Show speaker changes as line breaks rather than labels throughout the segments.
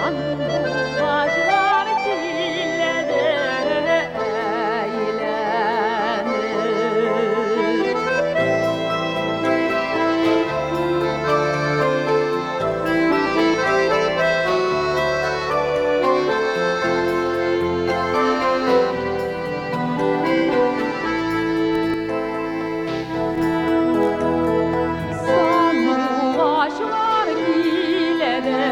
Сандугачлар килде әйләнеп. Сандугачлар килде,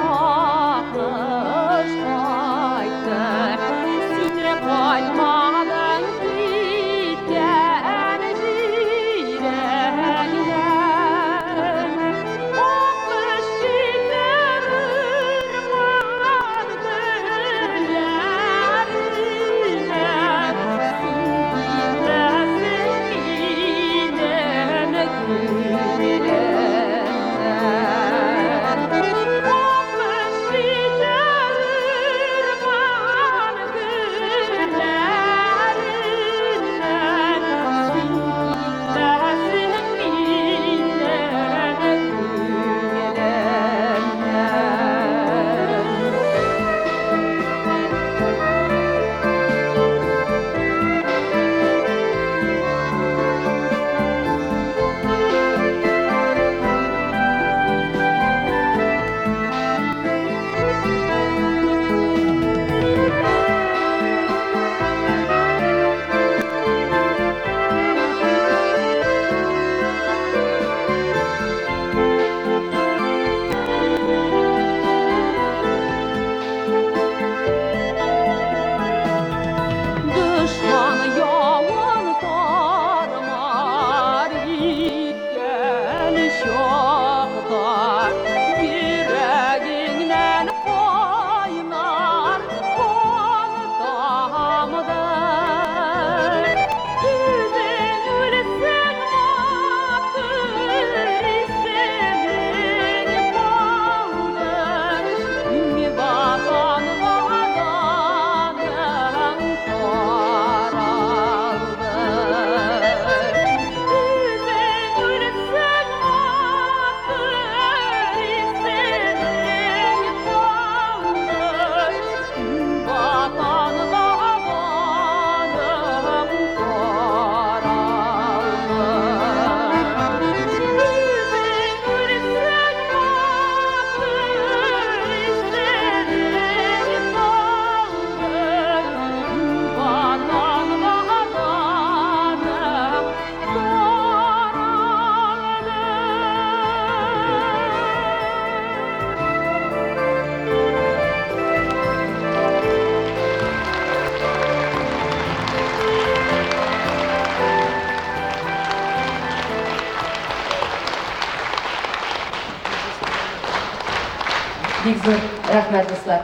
акыш кайтты. Син кайтмадың киткән җиреңнән. Акыш китер урман гөлләренә. Син китәсең минем күңелемнән. Акыш китер урман гөлләренә. Син китәсең минем күңелемнән. Дошман явын тар-мар иткән чакта, йөрәгеңнән кайнар кан тамды. Үзең үлсәң, матур исемең калды. Ватанга даның таралды. Үзең үлсәң, матур исемең калды. Ватанга даның таралды. Үзең үлсәң, матур исемең калды. Ватанга даның таралды.
Бик зур рәхмәт, дуслар.